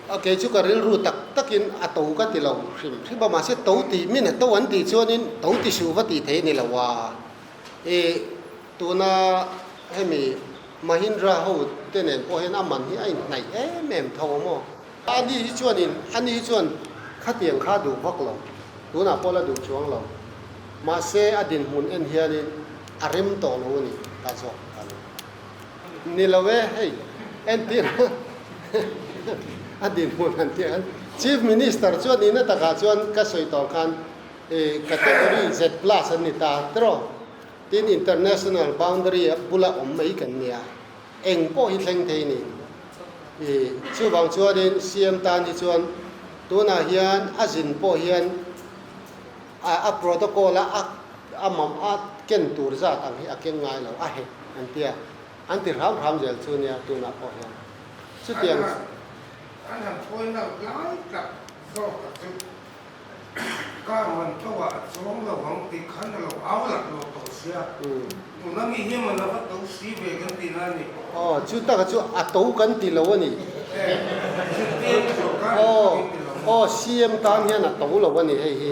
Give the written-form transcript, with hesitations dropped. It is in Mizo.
A kei chu ka rilru tak takin a to ka ti lo hrim hrim a, mahse to tih min a to an tih chuanin to ti suh va tih thei a ni lo a. Ih tuna hemi Mahindra ho te nen pawh hian a man hi a inhnaih em em tho a maw? Ani hi chuanin ani hi chuan khatiang kha a duh vak lo, tunah pawh la duh chuang lo. Mahse a dinhmun en hianin a rem tawh lo a ni ta zawk a ni. Ni lo e, hei entir a dinhmun han tih ang. Chief Minister chuan nihna takah chuan ka sawi tawh khan category Z plus an ni ta tiraw? Tin international boundary a bula awm mai kan nia, eng pawh hi thleng thei ni. Chuvang chuanin CM tan hi chuan tunah hian a zin pawh hian a protocol a a mam a ken tur zat ang hi a keng ngai lo a hek an tia, an ti hram hram zel chu nia tunah pawh hian. Chutiang. An han point out lai tak zawk a chu. Car man to ah a chuang lo ang tih khan a lo au lak lo tawh sia. Tuna mi hi man a va to si ve kan ti na a ni. Aw, chu taka chu a to kan ti lo a ni. Zpm sorkar in to kan ti lo. Aw, CM tan hian a to lo a ni hei hi.